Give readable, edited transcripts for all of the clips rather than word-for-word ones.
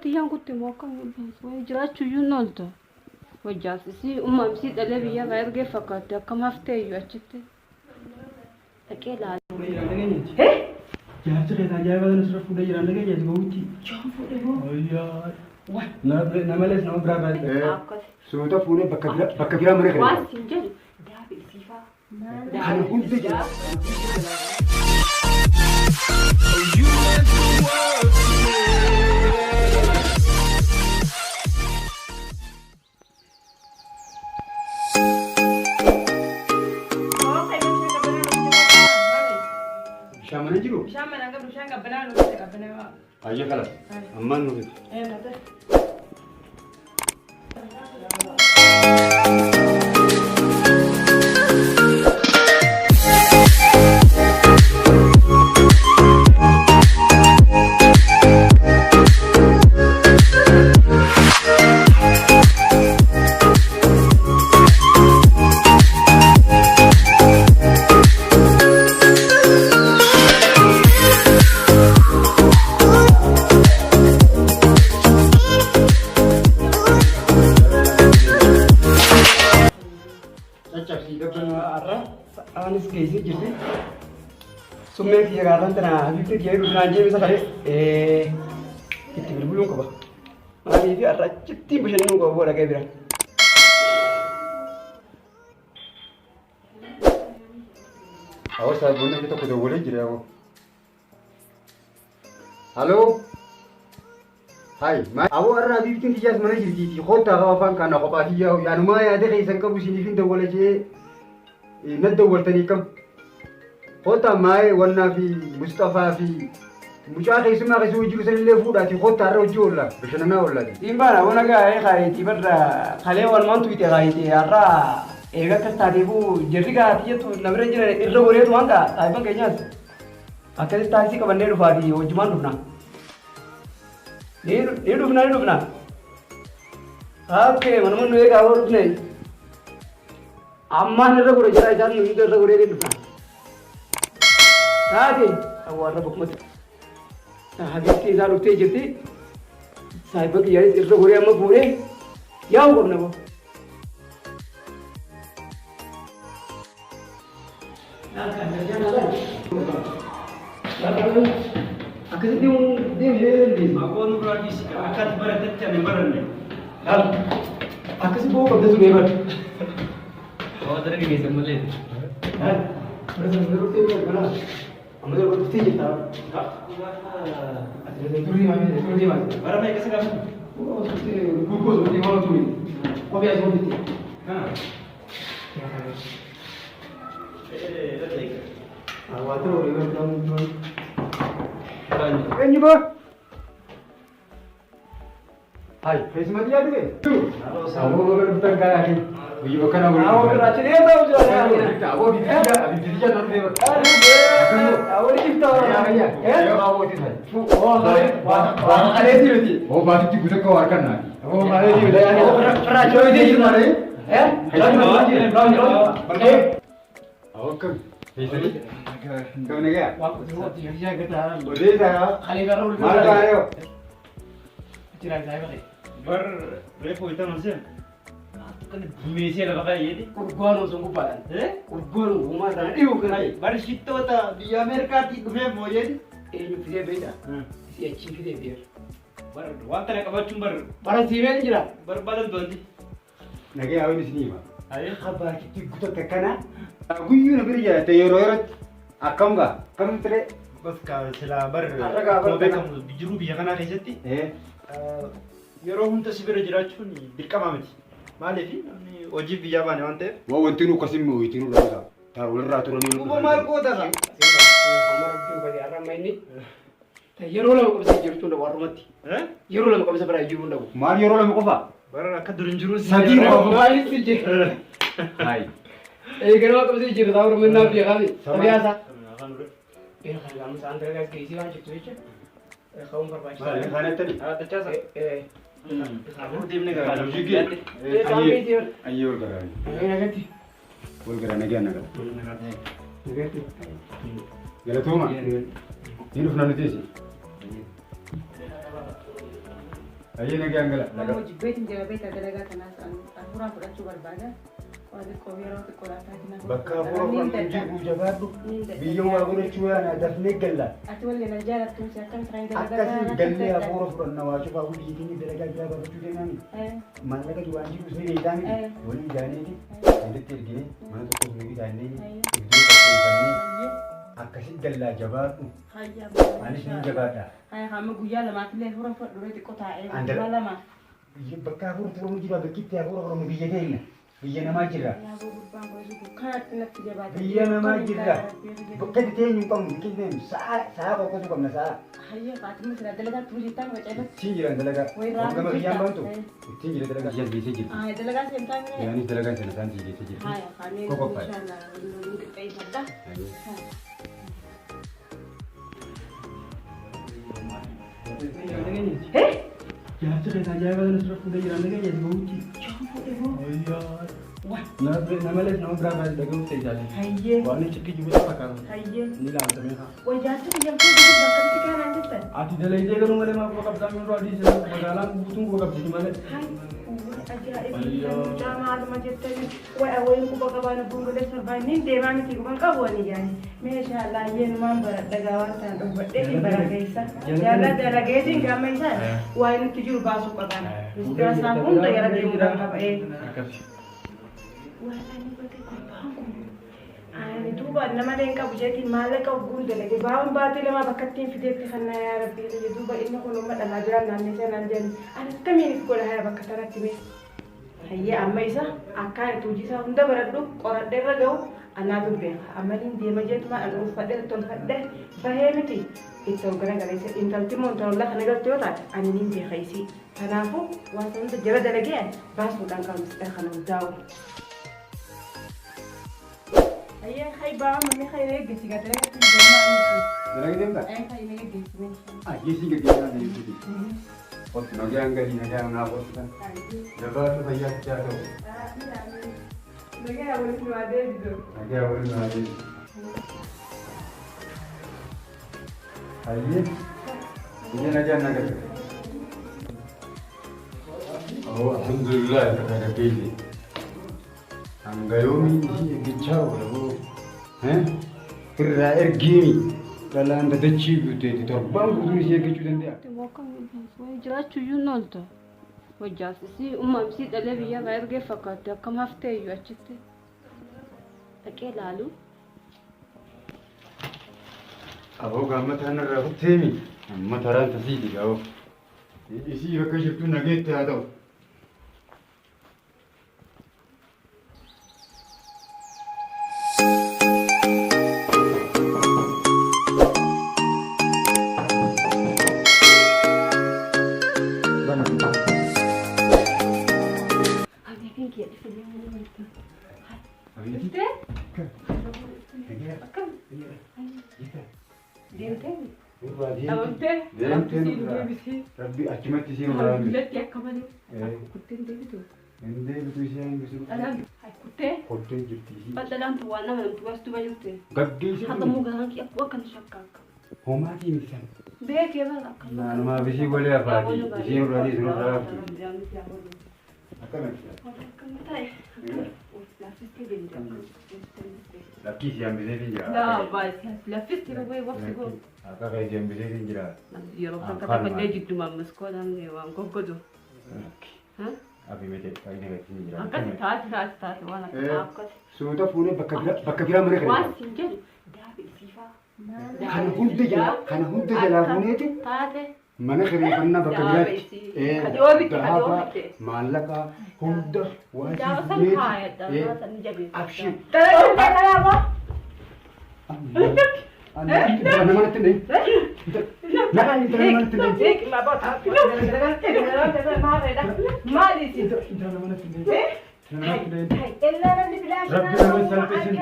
Tiyyaan kutti immoo akkam wayi jiraachuu iyyuu hin ooltu. Hojjaas isii ummaam isii dhalee biyya irraa ergee fakkaatti akkam haftee iyyuu achitti. Dhaqee ilaala. Jaarsi keessa ajaa'iba kana sirra fuudhee jiraan dhageenya si gowwichi. Jaan fuudhee moo? Ayyaa. Nama malees nama biraa baay'ee. Akkas. Suuta fuunee bakka biraa bakka biraa mana Waan kana. siin jedhu daabi isiifaa. Kana hunda jira. You meant the world to me. Bishaan mana jiru? Bishaan manaan qabdu bishaan qabbanaa nu dhufte qabbanaa. Ayya kalas. Ammaan nu fiti. Ee taate. Caccabsii dabbaluu. Har'a sa'aanis geessee jirti. Summee kiyya gaarraan tana habiibti kiyya dhufnaan jeemisa kale itti bilbiluun qaba. Maaliif har'a achittiin bashannanuu qaba boo dhaqee bira. Awwa saayiboonni inni tokko dawwalee jira yaa'u. Haloo. Hai, awwa har'a habiibtiin tiyyaas mana jirtiiti. Kottaa qaba afaan kana kophaa tiyyaa yaanumaa yaada keessan qabu isiniif hin dawwala jee na dawwaltanii kam. Kottaa maayee wannaa fi Mustafaa fi mucaa keessumaa keessa hojii jiru sanillee fuudhaati kottaa har'a hojii oolla bashannanaa oollaati. Siin baana bona gaa'ee kaayitii barra kalee walumaan tuyite kaayitii har'a eega akkas taateefuu jirri gaati jettu namni jiran irra goreetu waan gaa saayiban keenyaas akkasitti taaksii qabannee dhufaati hojjumaan dhufna. Ni dhufna ni dhufna. Okkee manuma nu eegaa hoo dhufne. Ammaan irra gore jira isaan nu hunda irra goree ni dhufna. Taate awwaarra bokkumatti. Habiibtii isaa dhuftee jirti. Saayiba kiyyaanis irra goree amma fuudhee yaa'u qabna boo. Akkasitti deemee dandeessu. Aboo nurraa dhiisi akka ati baratetti ani hin baranne. Akkasi boo qabda ture bara. Waa dara geessan malee. Amma yeroo dhuftee jirta. Turii deemaa. Bara meeqa si gaafatu? Gurguruu deemaa ture. Kophee asii ofitti. Eenyu boo? Hai, keessuma xiyyaa dhufe? Aboo baga dhuftan kaa yaaki. Biyyi bakka naa waliin. Aboo irraa achi deemaa jira. Aboo biyyi biyya nan dhufe bakka. Oo baatitti guutuu akka waa harkaan naati. Aboo akkam? Keessanii? Kam nagaa? Odeessaa maal taa'ee? Bar reefu itti amansiin. Meeshaa lafa kaayyeeti. Bar shittoota biyya Ameerikaatii dhufee mooyeeti. Bar waan kana qabachuun bar barbaadan doonti. Nagaa hawwin isinii hima. Baatitti guutuu akkana guyyuu na bira jiraate yeroo yerootti akkam gaa akkam ture. Bakka silaa bar Har'a gaafa akkuma beekamu jiruu biyya kanaa keessatti yeroo hunda si bira jiraachuun dirqama miti. Maaliif namni hojiif biyyaa baane waan ta'eef. Waa wanti nu akkasin mi'ooyti nu dhabuudha. Taa walirraa turanii nu Duuba maal goota isaa? Yeroo lama qabsa jirtu hin warrumatti. Yeroo lama qabsa biraa jiruu hin dhabu. Maal yeroo lama qofa? Bara akka dur hin jiru. Sadii qofa. Maaliif si jee? Hai. Eeganama qabsee jira taa'u rumannaa beekaa Sabiyaasa. Beekaa lama isaan dalagaa geessii waan jirtu jecha. Ka'uun barbaachisaa. Kanatti. Afur deemnee gara. Hojii kee. Ayyee. Ayyee wal garaa. Nagatti. Wal garaa nagaa nagaa. Nagatti. Galatooma. Ni dhufna nuti isi. Ayyee nagaan gala. Mammoo jibbeetiin jira beektaa dalagaa kanaas hafuuraan fudhachuu barbaada. Waa xiqqoo yeroo xiqqoo laataa jira. Bakka hafuura fudhannu jiru jabaadhu. Biyya waa godhachuu yaana dafnee galla. Ati wallee na jaalattu si akkam kan dalagaa Akkasiin gallee hafuura fudhanna waa cufaa biyyi keenya dalagaa biraa baafachuu deemaami. Maallaqa waan jirus ni beektaami. Waliin jaaneeti. Walitti ergine mana tokkos nu bitaannee iddoo qopheeffannee akkasiin gallaa jabaadhu. Anis ni jabaadha. Hamma guyyaa lamaafillee hafuura fudhadhu xiqqoo taa'ee An guyyaa lamaaf. Biyya bakka hafuura fudhannu jira bakkitti hafuura fudhannu biyya keenya. Biyya namaa jirra. Yaa gurbaan gosa dukkanatti natti jabaate. Biyya namaa jirra. Bakka itti teenyu hin qabnu bakka itti teenyu sa'a sa'a qoqqotu qabna sa'a. Hayyee Faatima sila dalagaa turii ta'an qaceelatti. Ittiin jiran dalagaa. Wayi raafuu Gama biyyaan jirta. baantu ittiin jira dalagaa. Biyya geessee jirti. Haa dalagaa seentaa miree. Yaanis dalagaa sana isaan geessee jirti. Haa kaamee Koo qophaa'e. inshallah waliin qixxeeffadha. Jaarsi keessa ajaa'iba sana sirra fuudhee jiran nageenya bahuutti. Nama malees nama biraa baay'ee dhaga'uuf ta'e jaalladha. Hayyee Waan inni cikki jibu fakkaata. hayyee. Ni ilaaltamee haa. Way jaarsi biyya koo jiru bakka itti kaanaan jettan. Ati dalaydee garuu malee maaf quba qabdaa miiruu adii sana magaalaan guutuun quba qabdi malee. Ajaa'iba mucaa maaluma jettanii way wayin quba qabaan bungalee sorbaan deemaa miti quban qabu ani jaani. Meeshaa laayyeenumaan baradha gaawaan ta'an dhubbadhee bara keessa. Jaalala dalageetiin gaama isaan waa nutti jiru baasuu qaban. Mistira isaa hunda jala deemuu qaba. Akkasi. Waan ani bakka gurbaan kun ani duuba nama leen qabu jeetiin maallaqa ogguun dalage baawwan baatee lamaa bakka ittiin fideetti kan yaa rabbii biyya duuba inni kun uummata dhalaa jiran naannoo sanaan jedhan ani akkamiin if godha haya bakka tanatti mee. Hayyee amma isa akkaan itti hojii isaa hunda baradhu qoradhee irra ga'u anaatu beeka ammaliin deema jeetuma an uffadhe tolfadhe bahee miti itti ol garagaleessa intalti immoo intalolla kana galte yoo taate ani nin beeka isii kanaafuu waan sana hunda jala dalagee baasuudhaan qabu misxaa kana hundaa'u. Hayyee hayi baa mamni hayi eeggisi gaa dalagatti deemaa Dalagaa deemtaa? Hayi hayi eeggisi mee. Ayyee siin gaggeessaa deemtuuti. Qottu nagaan galii nagaan naa qottu. Jabaadhu fayyaatti haa ta'u. Nagaa walitti waa deebisu. Nagaa waliin naa deebisu. Hayyee biyya nagaan na galte. Oh alhamdulillah irra gaggeesse. Hanga yoomii isii eeggachaa oola boo. Irraa ergiimi. Dhalaan dadachii guuteeti torbaan guutuu isii eeggachuu danda'a. Jiraachuu iyyuu hin ooltu. Hojjaas isii uumam isii dhalee biyya irraa ergee fakkaatti akkam haftee iyyuu achitti dhaqee ilaalu. Aboo gaammataan irraa kutteemi. Amma taraan tasiiti gaa'oo. Isii bakka jirtu nageetti haa ta'u. Habibiin kiyya dhufe deemuu ni ooltu. Habibi. Dhuftee? Nagaa. Akkam? Deemtee? Irraa deemte. Dhabamtee? Deemtee Rabbi siin nurraa. deebisee. Rabbi achumatti isiin irraa hambise. Dullatti akka malee. Kutteen deebitu. Hin deebitu ishee hambisu. Dhalaan kuttee? Kottee jirti ishii. Dhalaan tun waan nama namtu baastu baay'ee. Gaggeessi Haqa muu garaan kiyya akkuma akkana shakka akka. Homaatii miti sana. Beekee bara akka. Naanumaaf isii golee afaati. Isiin irraa dhiisu irraa hafti. Akkamatti? Lakkii si hambiseetiin jira. Akka kee si hambiseetiin jira. Yeroo kan katabadhee jidduma maskoodhaan waan goggodu. Afi miti faayina gatiin jira. Akkas taate taate taate waan akka akkas. Suuta fuunee bakka biraa bakka biraa mana Waan kana. siin jedhu daabi isiifaa. Kana hunda jalaa fuuneeti Taate. mana kireeffannaa bakka Daaba biraatti. isii. Kadhoo bitte, kadhoo Daaba bitte. maallaqa hunda waan Daaba sii san fuuneeti. kaayadha. Daaba san ni jabeessa. Abshir. Dalagaa dalagaa. Intala nama natti hin Nagaa intala nama natti hin Maali isin? Intala nama natti hin Intala nama natti hin Ellaa namni bilaashaa. Rabbi nama salphisin.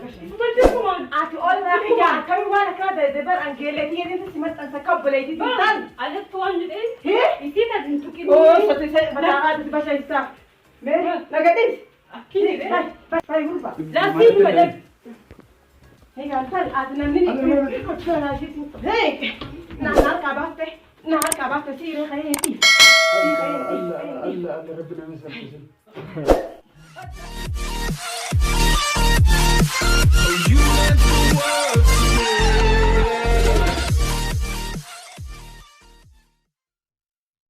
Ati ol naa kiyya akkamiin waan akkana ta'e bar angeeleetii jedhee si maxxansa kabboleetii ta'an. Alatti waan jedheen. Hee? Isii kan hin tuqin. Oo sote mataa ati bashaayistaa. Mee nagadhiis. Akki jedhee. Bay gurba. Laafii malee. Egaa ati namni ni Hey! Na harkaa baafte na harkaa baafte siiree ka'eeti. Allah Allah Allah, Rabbi nama salphisin.